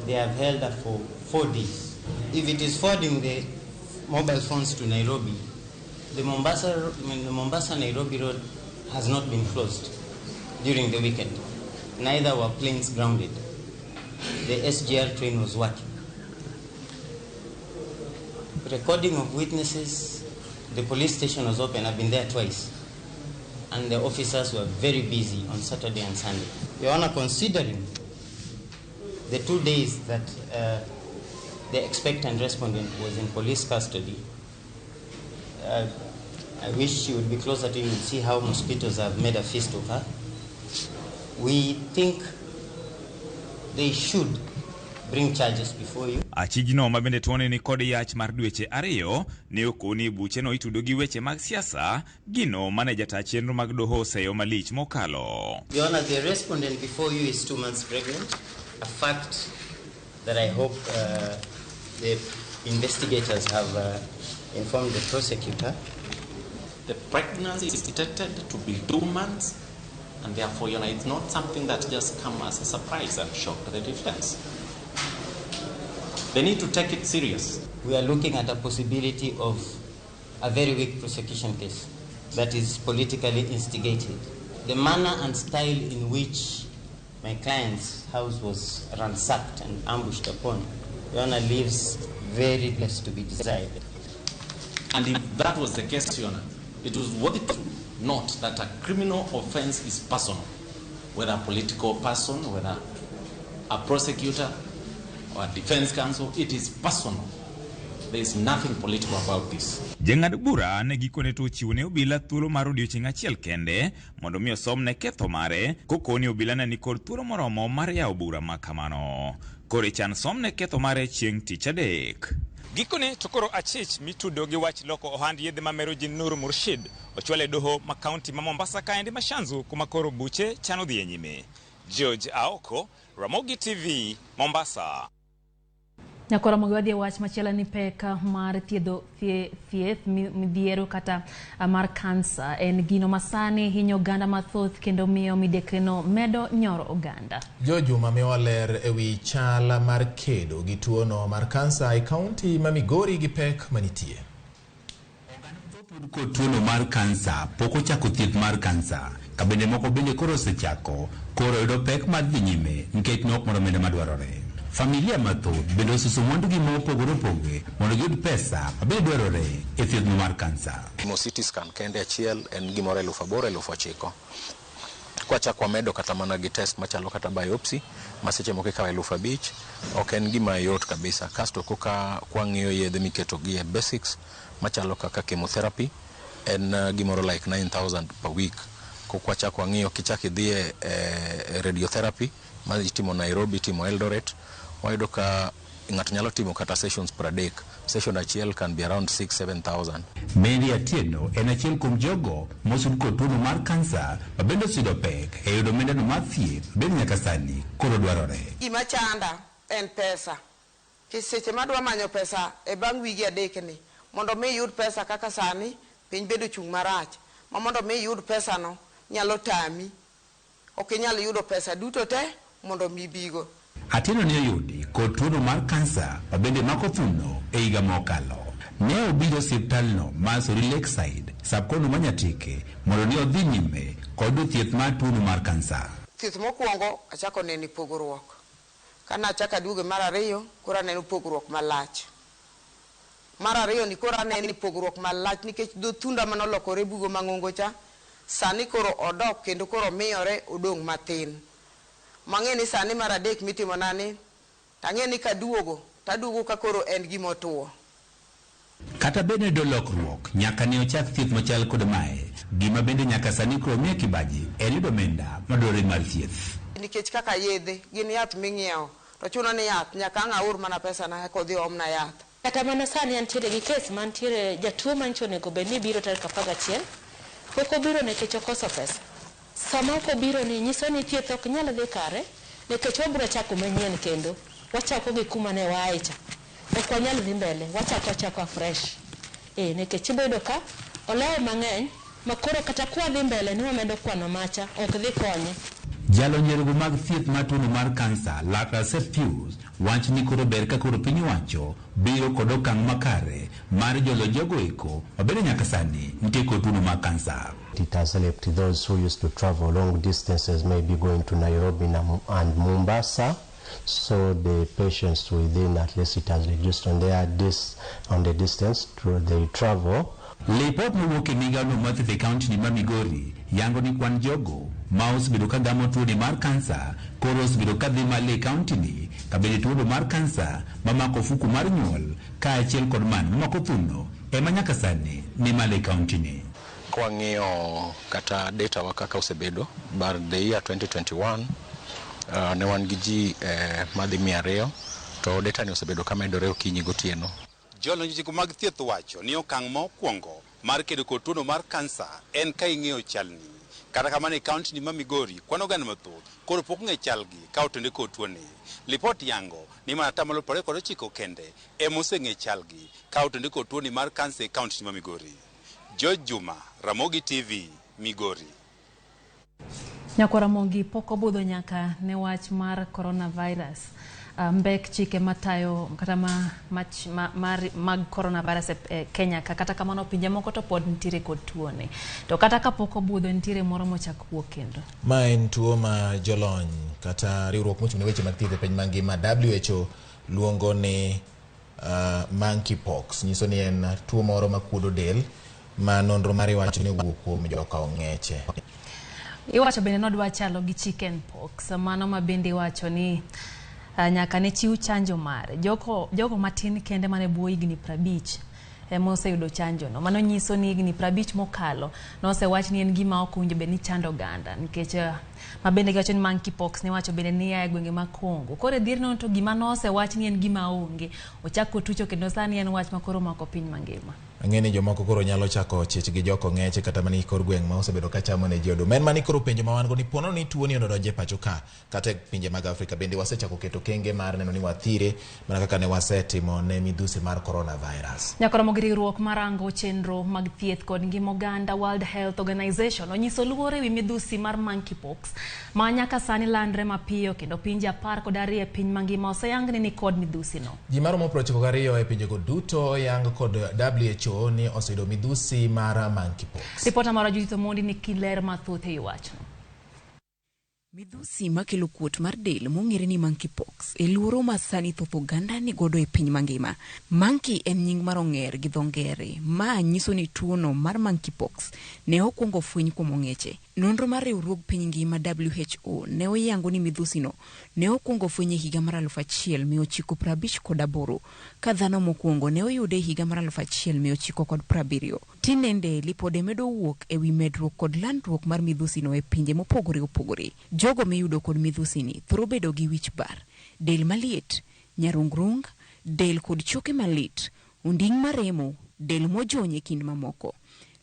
They have held her for 4 days. If it is forwarding the mobile phones to Nairobi, the Mombasa-Nairobi road has not been closed during the weekend. Neither were planes grounded. The SGR train was working. Recording of witnesses, the police station was open. I've been there twice. And the officers were very busy on Saturday and Sunday. Your Honor, considering the 2 days that the expectant respondent was in police custody, I wish she would be closer to you and see how mosquitoes have made a feast of her. We think they should bring charges before you. Achijno ma bende tuone ni kod yach mar dweche 2 ne okoni buche no itudo gi weche mag siasa, gino mane jataa chenro mag doho oseyo malich mokalo. Your Honor, the respondent before you is 2 months pregnant, a fact that I hope the investigators have informed the prosecutor. The pregnancy is detected to be 2 months, and therefore, Your Honor, it's not something that just comes as a surprise and shock to the defense. They need to take it serious. We are looking at a possibility of a very weak prosecution case that is politically instigated. The manner and style in which my client's house was ransacked and ambushed upon, Your Honor, leaves very less to be desired. And if that was the case, Your Honor, it was worthy to note that a criminal offense is personal, whether a political person, whether a prosecutor, or defense counsel, it is personal. There is nothing political about this. Jang'ad bura ne gikone to ochiwo ne obila thuolo mar odiochieng' achiel kende mondo mi osomne ketho mare, kokoni obila ne nikod thuolo moromo mar yawo bura ma kamano. Koro ichan somne ketho mare chieng' tich adek. Gikone to koro achich mitudo gi wach loko ohand yedhe mamero ji Nur Murshid ochwale doho ma kaunti ma Mombasa kaendi Mashanzu kuma koro buche chano dhi e nyime. George Aoko, Ramogi TV, Mombasa. Nyakora Ramogi wadhi e wach machielo ni pek mar thiedho thieth midhiero kata mar kansa en gino masani hinyo oganda mathoth kendo miyo midekre medo nyoro oganda. Jojuma miwa ler ewi chal mar kedo gi tuono mar kansa e kaunti ma Migori gi pek manitie. Kod tuono mar kansa pok ochako thieth mar kansa, ka bende moko bende koro osechako, koro yudo pek mar dhi nyime nikech nok mar omenda madwarore. Familia mathoth bende osuso mwandugi ma opogore opogore mondo giyud pesa ma bende dwarore e thieth mar kansa. Timo CT scan kende achiel en gimoro 8,000 9,000. Kwachako wamedo kata mana gi test machalo kata biopsy ma seche moko ikawo 5,000, ok en gima yot kabisa. Kasto koka kwang'iyo yedhe miketo gi e basics machalo kaka chemotherapy en gimoro like 9,000 per week. Kokwachako wang'iyo kichako idhi e radiotherapy ma itimo Nairobi, itimo Eldoret, wayudo ka ng'ato nyalo timo kata sessions 30. Session achiel can be around 6-7,000. Mary Atieno en achiel kuom jogo mosud kod tuono mar kansa ma bende oseyudo pek e yudo omendano mar thieth bende nyaka sani koro dwarore. Gima chanda en pesa. Seche madwa manyo pesa e bang' wige 3 ni, mondo mi iyud pesa kaka sani piny bedo chung' marach, ma mondo mi iyud pesa no nyalo tami. Ok inyal yudo pesa duto te mondo mi bigo. Atieno ne oyudi kod tuono mar kansa ma bende mako thuno e higa mokalo. Ne obiro osiptalno mar Sori Lakeside, subkono ma Nyatike, mondo ne odhi nyime kod thieth mar tuono mar kansa. Thieth mokwongo achako neno pogruok. Kana achako aduoge mar ariyo, koro aneno pogruok malach. Mar ariyo ni koro aneno pogruok malach nikech dho thunda manolokore bugo mang'ongo cha, sani koro odok kendo koro miyore odong' matin. Mang'e ni sani mar adek mitimona ni, tang'e ni kaduogo, taduogo ka koro en gima otuo. Kata bed ni lokruok nyaka ne ochak thieth machal kod mae, gima bende nyaka sani koro miye kibaji en yudo omenda madwarore mar thieth. Nikech kaka yedhe gin yath ming'iewo, to chuno ni yath nyaka ang' aor mana pesa na eka odhi oomna yath. Kata mana sani antiere gi kes mantiere jatuo manyicho onego bed ni biro tarik 11, pok obiro nikech okoso pesa. Sama ok obiro ni nyiso ni thieth ok nyal dhi kare nikech wabiro chako manyien kendo wachako gi kuma ne waaye cha. Ok wanyal dhi mbele, wachako achaka fresh. Nikech ibiro yudo ka olewo mang'eny ma koro kata kwadhi mbele ni wamedo kwano macha ok dhi konye. Jalony yerego mag thieth mar tuono mar kansa, Laktar Seth Pius, wacho ni koro ber ka koro piny owacho biro kod okang' makare mar jolo jogo eko mabende nyaka sani nitie kod tuono mar kansa. It has helped those who used to travel long distances, maybe going to Nairobi and Mombasa. So the patients within, at least it has reduced on their on the distance to they travel. Lipot mowuok e migawono mar thieth e kaunti ma Migori yango ni kwan jogo ma osebedo ka gamo tuoni mar kansa koro osebedo ka dhi malo e kaunti ni, ka bende tuono mar kansa mamako ofuku mar nyuol kaachiel kod mano mamako thuno ema nyaka sani ni malo e kaunti ni. Kwang'iyo kata data wa kaka osebedo bar the year 2021, ne wan gi ji madhi 200, to data ni osebedo ka medore okinyi gotieno. Jolony weche mag thieth wacho ni okang' mokwongo mar kedo kod tuono mar kansa en ka ing'eyo chalni. Kata kamano e kaunti ni ma Migori, kwan oganda mathoth koro pok ong'e chalgi ka otende kod tuoni. Lipot yango ni mana 29% kende ema oseng'e chalgi ka otende kod tuoni mar kansa e kaunti ni ma Migori. George Juma, Ramogi TV, Migori. Nyakwar Ramogi pok obudho nyaka ne wach mar coronavirus. Mbek chike matayo kata mag coronavirus e Kenya ka, kata kamano pinje moko to pod nitiere kod tuoni. To kata kapok obudho nitiere moro mochak wuok kendo. Ma en tuo ma jolony kata riwruok mochung' ne weche mag thieth e piny mangima WHO luongo ni monkeypox. Nyiso ni en tuo moro makuodo del ma nonro mare wacho ni owuok kuom joka ong'eche. Iwacho bende nodwa chalo gi chicken pox, mano ma bende iwacho ni nyaka ne chiw chanjo mare. Jogo matin kende mane bwo higni 50 ema oseyudo chanjo no. Mano nyiso ni higni 50 mokalo nosewach ni en gima ok owinjo bed ni chando oganda nikech ma bende giwacho ni monkeypox niwacho bende ni ya e gwenge mag Congo. Koro e dhierno to gima nosewach ni en gima onge ochako otucho kendo sani en wach ma koro omako piny mangima. Ang'e ni jomoko koro nyalo chako chich gi jok ong'eche kata mana kor gweng' ma osebedo ka chamo ne ji oduma. En mani koro penjo ma wan go ni pono ni tuo ni odonjo e pacho ka kata e pinje mag Afrika bende wasechako keto kenge mar neno ni wathire mana kaka ne wasetimo ne midhusi mar coronavirus. Nyakoromo gi riwruok marango chenro mag thieth kod ngima oganda World Health Organization onyiso luoro ewi midhusi mar monkeypox ma nyaka sani landre mapiyo kendo pinje 12 e piny mangima oseyang ni nikod midhusi no. Ji maromo 92 e pinjego duto oyang kod WHO ni oseyudo midhusi mar monkeypox. Ripota mar Judith Omondi ni kiler mathoth e wachno. Midhusi makelo kuot mar del mong'ere ni monkeypox e luoro ma sani thoth oganda ni godo e piny mangima. Monkey en nying mar ong'er gi dho ngere, ma nyiso ni tuono mar monkeypox ne okwongo fweny kuom ong'eche. Nonro mar riwruog piny ngima WHO ne oyango ni midhusi no ne okwongo fweny e higa mar 1958 ka dhano mokwongo ne oyude e higa mar 1970. Tinende lipode medo wuok ewi medruok kod landruok mar midhusi no e pinje mopogore opogore. Jogo miyudo kod midhusi ni thoro bedo gi wich bar, del maliet, nyarungrung, del kod choke malit, onding' maremo, del mojony e kind mamoko.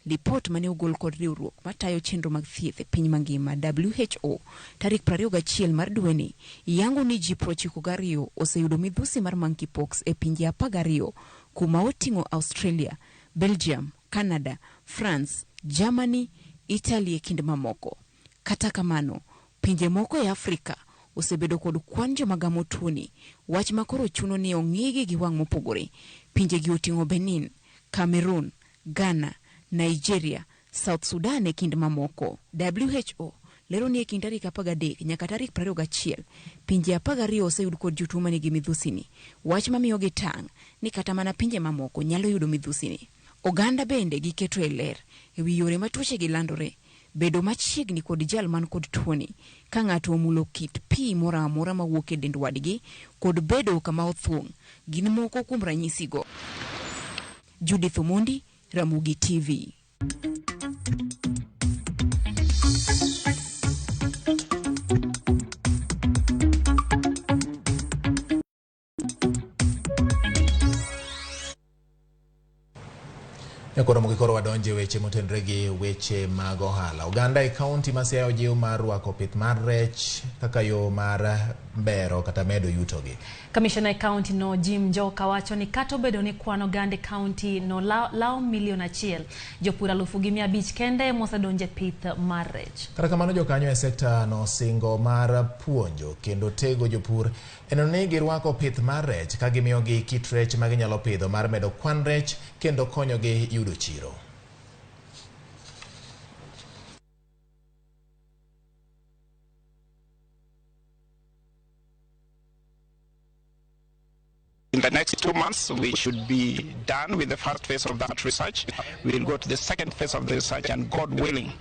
Lipot mane ogol kod riwruok matayo chenro mag thieth e piny mangima WHO tarik 21 mar dweni yango ni ji 92 oseyudo midhusi mar monkeypox e pinje 12 kuma oting'o Australia, Belgium, Canada, France, Germany, Italy e kind mamoko. Kata kamano, pinje moko e Afrika osebedo kod kwan joma gamo tuoni, wach ma koro chuno ni ong'igi gi wang' mopogore. Pinje gi oting'o Benin, Cameroon, Ghana, Nigeria, South Sudan e kind mamoko. WHO lero ni e kind tarik 13 nyaka tarik 21, pinje 12 oseyud kod jotuo manigi midhusi ni. Wach mamiyogi tang' ni kata mana pinje mamoko nyalo yudo midhusi ni. Oganda bende giketo e ler e wi yore ma tuoche gi landore, bedo machiegni kod jal man kod tuoni, ka ng'ato omulo kit pi moro amora mawuok e dend wadgi, kod bedo kama othung', gin moko kuom ranyisigo. Judith Omondi, Ramogi TV. Koro mokikoro wadonje weche motenore gi weche mag ohala. Oganda e kaunti ma Siaya ojiw mar rwako pith mar rech kaka yo mar bero kata medo yutogi. Kamishna e kaunti no Jim Njoka wacho ni kata obedo ni kwan oganda e kaunti no lao milion 1, jopur 5,500 kende mosedonje pith mar rech. Kata kamano jokanyo e sekta no singo mar puonjo kendo tego jopur eno ni girwako pith mar rech ka gimiyogi kit rech ma ginyalo pidho mar medo kwan rech kendo konyogi yudo chiro. In the next 2 months, we should be done with the first phase of that research. We will go to the second phase of the research, and God willing,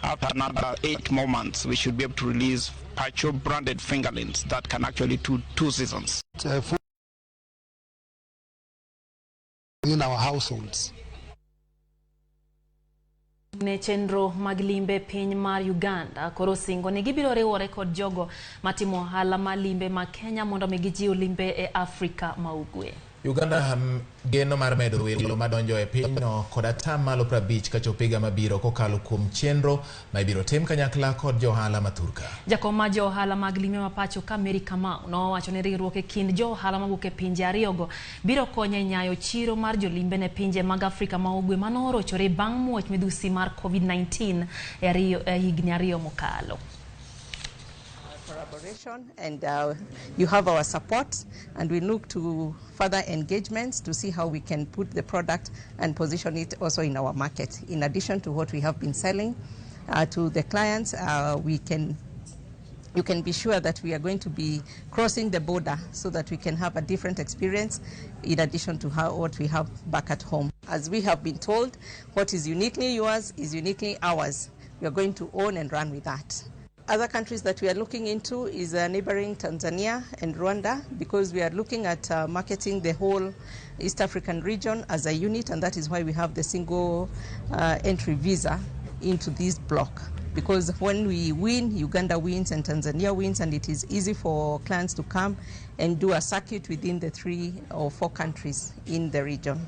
after another 8 more months, we should be able to release Pacho branded fingerlings that can actually do 2 seasons. In our households. Ne chenro mag limbe piny mar Uganda koro singo ni gibiro riwore kod jogo matimo ohala mar limbe ma Kenya mondo mi gijiw limbe e Afrika ma Ugwe. Uganda geno mar medo welo madonjo e pinyno kod atamalo 50 kachopo higa mabiro kokalo kuom chenro ma ibiro tim kanyakla kod johala ma Thurka. Jakom mar johala mag limbe ma pacho ka Mary Kamau nowacho ni riwruok e kind johala mawuok e pinje ariyogo biro konyo e nyayo chiro mar jolimbe ne pinje mag Afrika ma Ugwe manorochore bang' muoch midhusi mar COVID-19 e higni 2 mokalo. Collaboration and you have our support, and we look to further engagements to see how we can put the product and position it also in our market. In addition to what we have been selling to the clients, you can be sure that we are going to be crossing the border so that we can have a different experience in addition to what we have back at home. As we have been told, what is uniquely yours is uniquely ours. We are going to own and run with that. Other countries that we are looking into is neighboring Tanzania and Rwanda, because we are looking at marketing the whole East African region as a unit, and that is why we have the single entry visa into this block. Because when we win, Uganda wins and Tanzania wins, and it is easy for clients to come and do a circuit within the 3 or 4 countries in the region.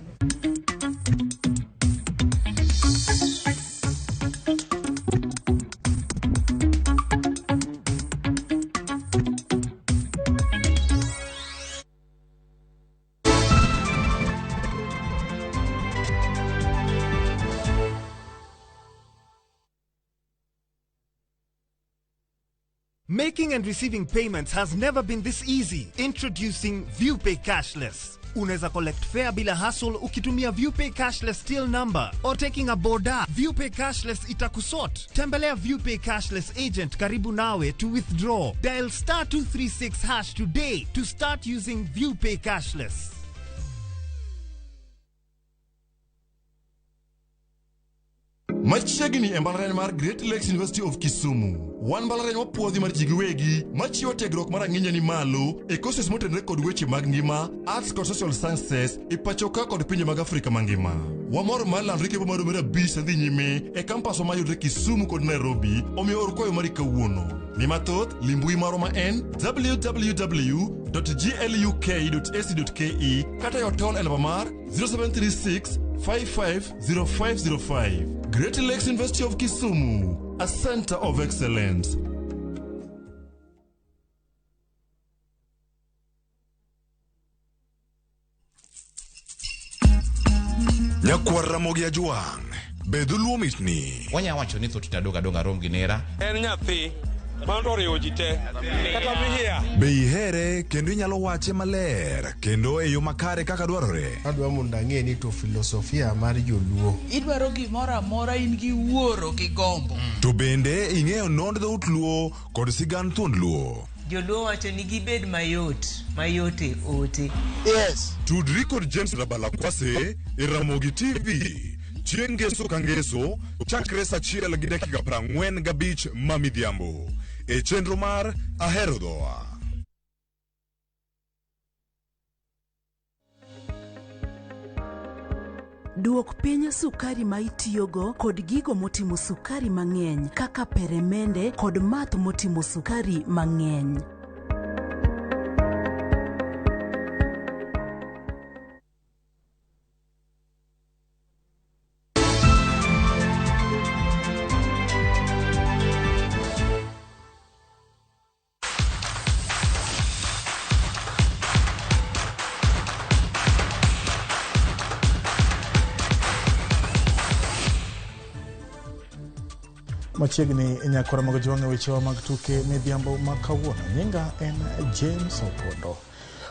Making and receiving payments has never been this easy. Introducing ViewPay Cashless. Unaweza collect fare bila hassle ukitumia ViewPay Cashless till number or taking a boda. ViewPay Cashless itakusort. Tembelea ViewPay Cashless agent karibu nawe to withdraw. Dial *236# today to start using ViewPay Cashless. Machiegni e mbalariany mar Great Lakes University of Kisumu. Wan mbalariany mapuodhi mar ji giwegi machiwo tiegruok mar ang'inya ni malo e courses motenore kod weche mag ngima, arts kod social sciences e pachoka kod pinje mag Afrika mangima. Wamor mar lando rieko mar 5 dhi nyime e campus mayudore Kisumu kod Nairobi, omiyo or kwayo mari kawuono. Ni mathoth, limbui marwa ma en www.gluk.ac.ke kata e otol e namba mar 0736 550505. Great Lakes University of Kisumu, a center of excellence. Nyakwar Ramogi Ajwang', be dholuo mitni. Wanya wacho ni thoth adong' adong' arom gi nera. En nyathi Mano to oriwo ji te. Kata mihia. Be ihere kendo inyalo wache maler kendo e yo makare kaka dwarore? Adwa mondo ang'e ni to filosofia mar joluo. Idwaro gimoro amora in gi wuoro gi gombo. To bende ing'eyo nond dhout Luo kod sigand thuond Luo? Joluo wacho ni gibed mayot, mayot e ote. Yes. Tudri kod James Rabala Kwase e Ramogi TV chieng' ngeso ka ngeso chakre saa 1:45 ma midhiambo e chenro mar Ahero Dhowa. Duok piny sukari ma itiyogo kod gigo motimo sukari mang'eny kaka peremende kod math motimo sukari mang'eny. Machiegni nyakora mag jwang'e wechewa mag tuke midhiambo ma kawuono. Nyinga en James Opondo.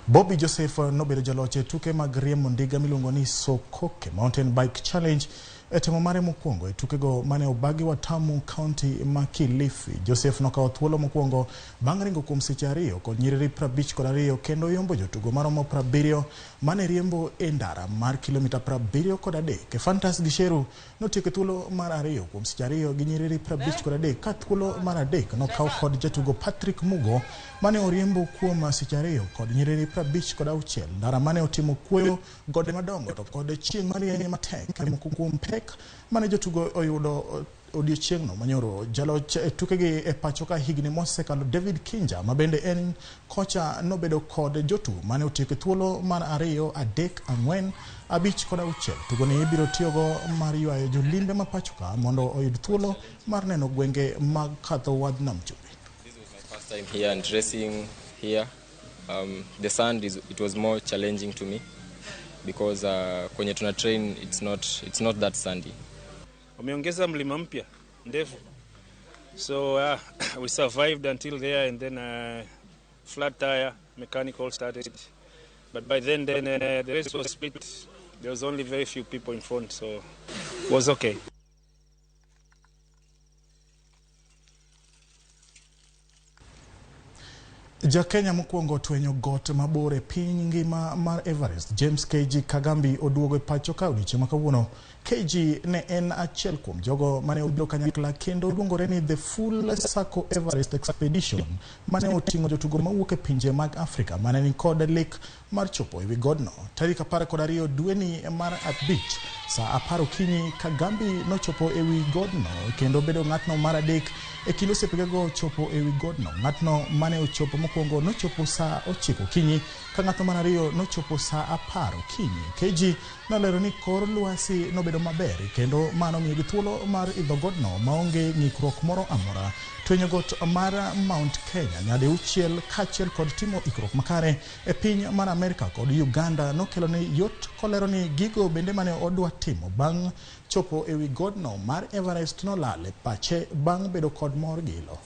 Bobby Joseph nobedo jaloch e tuke mag riembo ndiga miluongo ni Sokoke Mountain Bike Challenge e temo mare mokwongo e tukego mane obagi Watamu County ma Kilifi. Joseph nokawo thuolo mokwongo bang' ringo kuom seche 2 kod nyiriri 52 kendo yombo jotugo maromo 70 mane riembo e ndara mar kilomita 73. Fantas Gisheru notieko thuolo mar 2 kuom seche 2 gi nyiriri 53 ka thuolo mar 3 nokaw kod jatugo Patrick Mugo mane oriembo kuom seche 2 kod nyiriri 56. Ndara mane otimo kuoyo, gode madongo to kod chieng' marieny matek e moko kuom pek mane jotugo oyudo odiechieng'no manyoro. Jaloch e tukegi e pacho ka higni mosekalo David Kinja ma bende en kocha nobedo kod jotugo mane otieko thuolo mar 2, 3, 4, 5 kod 6. Tugoni ibiro tiyogo mar ywayo jolimbe ma pacho ka mondo oyud thuolo mar neno gwenge mag kadho wadh nam chumbi. This was my first time here and racing here. The sand it was more challenging to me because kwenye tuna train it's not that sandy. Wameongeza mlima mpya ndefu, so we survived until there, and then flat tire mechanical started, but by then the race was split. There was only very few people in front, so it was okay. Ja Kenya mokwongo twenyo got mabor e piny ngima mar Everest, James KG Kagambi oduogo e pacho ka odiechieng' ma kawuono. KG ne en achiel kuom jogo mane obiro kanyakla kendo luongore ni The Full Circle Everest Expedition mane oting'o jotugo mawuok e pinje mag Afrika mane ni kod lek mar chopo ewi godno. Tarik 12 dweni mar 5 saa 10 okinyi Kagambi nochopo ewi godno kendo bedo ng'atno mar 3 e kind osiepegego chopo ewi godno. Ng'atno mane ochopo mokwongo nochopo saa 9 okinyi ka ng'atno mar 2 nochopo saa 10 okinyi. KG nolero ni kor lwasi nobedo maber kendo mano miyogi thuolo mar idho godno maonge ng'ikruok moro amora. Twenyo got mar Mount Kenya nyadi 6 kaachiel kod timo ikruok makare e piny mar Amerka kod Uganda nokelo ne yot kolero ni gigo bende mane odwa timo bang' chopo ewi godno mar Everest nolal e pache bang' bedo kod mor gilo.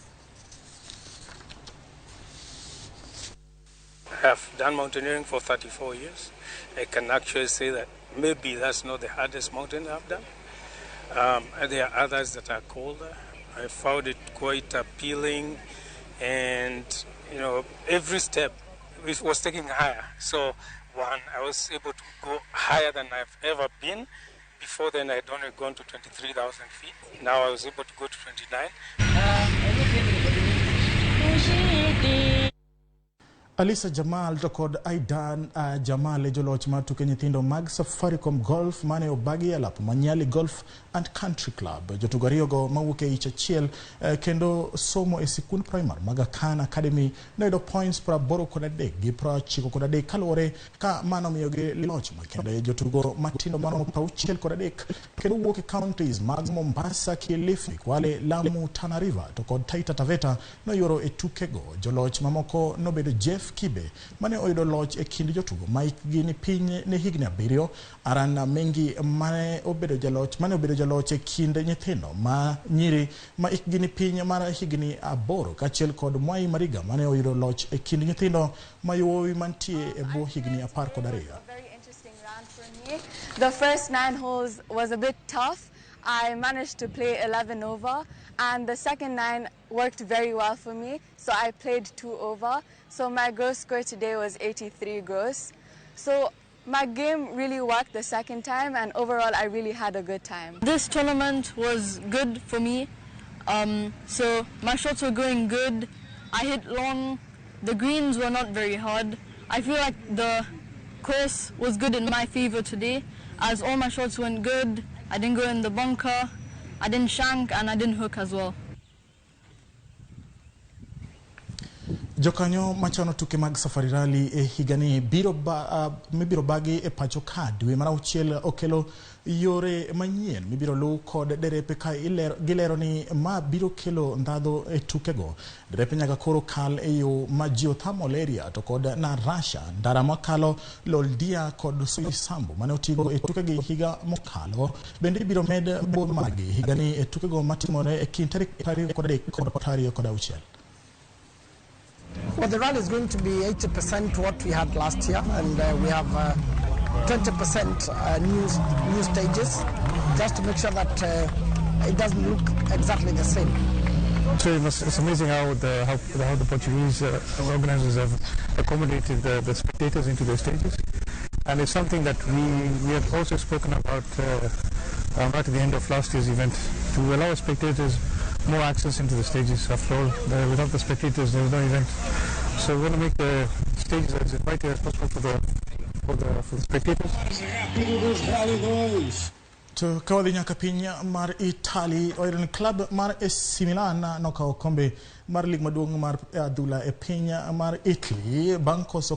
I have done mountaineering for 34 years. I can actually say that maybe that's not the hardest mountain I've done. There are others that are colder. I found it quite appealing, and you know, every step it was taking higher. So one, I was able to go higher than I've ever been. Before then, I'd only gone to 23,000 feet. Now I was able to go to 29. Alisa Jamal to kod Aidan Jamal e joloch mar tuke nyithindo mag Safaricom Golf mane obagi e lap Manyali Golf and Country Club. Jotugo ariyogo mawuok e ich achiel kendo somo e sikund primary mag Khan Academy noyudo points 83 gi 93 kaluwore ka mano miyogi loch makende. Jotugo matindo maromo 63 kendo wuok e counties mag Mombasa, Kilifi, Kwale, Lamu, Tana River to kod Taita Taveta noyuoro e tukego. Joloch mamoko nobedo Jeff Jeff Kibe mane oyudo loch e kind jotugo ma hikgi ni piny ne higni 7, Aran Mengi mane obedo jaloch e kind nyithindo ma nyiri ma hikgi ni piny mar higni 8, kaachiel kod Mwai Mariga mane oyudo loch e kind nyithindo ma yawuowi mantie e bwo higni 12. The first 9 holes was a bit tough. I managed to play 11 over, and the second 9 worked very well for me, so I played 2 over. So my gross score today was 83 gross. So my game really worked the second time, and overall I really had a good time. This tournament was good for me. So my shots were going good. I hit long. The greens were not very hard. I feel like the course was good in my favor today, as all my shots went good. I didn't go in the bunker, I didn't shank, and I didn't hook as well. Jokanyo machano tuke mag Safari Rally e higani mibiro bagi e pacho ka dwe mar auchiel okelo yore manyien mibiro luw kod derepe ka gilero ni ma biro kelo ndhadho e tukego. Derepe nyaka koro kal e yo ma geothermal area to kod Narasha, ndara makalo Loldia kod Soisambu mane otigo e tukegi higa mokalo. Bende ibiro med bor margi higani e tukego matimore e kind tarik 23 kod 26. Well, the rally is going to be 80% what we had last year, and we have 20% new stages, just to make sure that it doesn't look exactly the same. So it's amazing how the Portuguese organizers have accommodated the spectators into their stages, and it's something that we have also spoken about right at the end of last year's event, to allow spectators more access into the stages. After all, without the spectators, there is no event. So we want to make the stages as inviting as possible for the spectators. To kawadhi nyaka piny mar Italy, oyudo ni club mar AC Milan nokawo kombe mar lig maduong' mar adhula e piny mar Italy bang' koso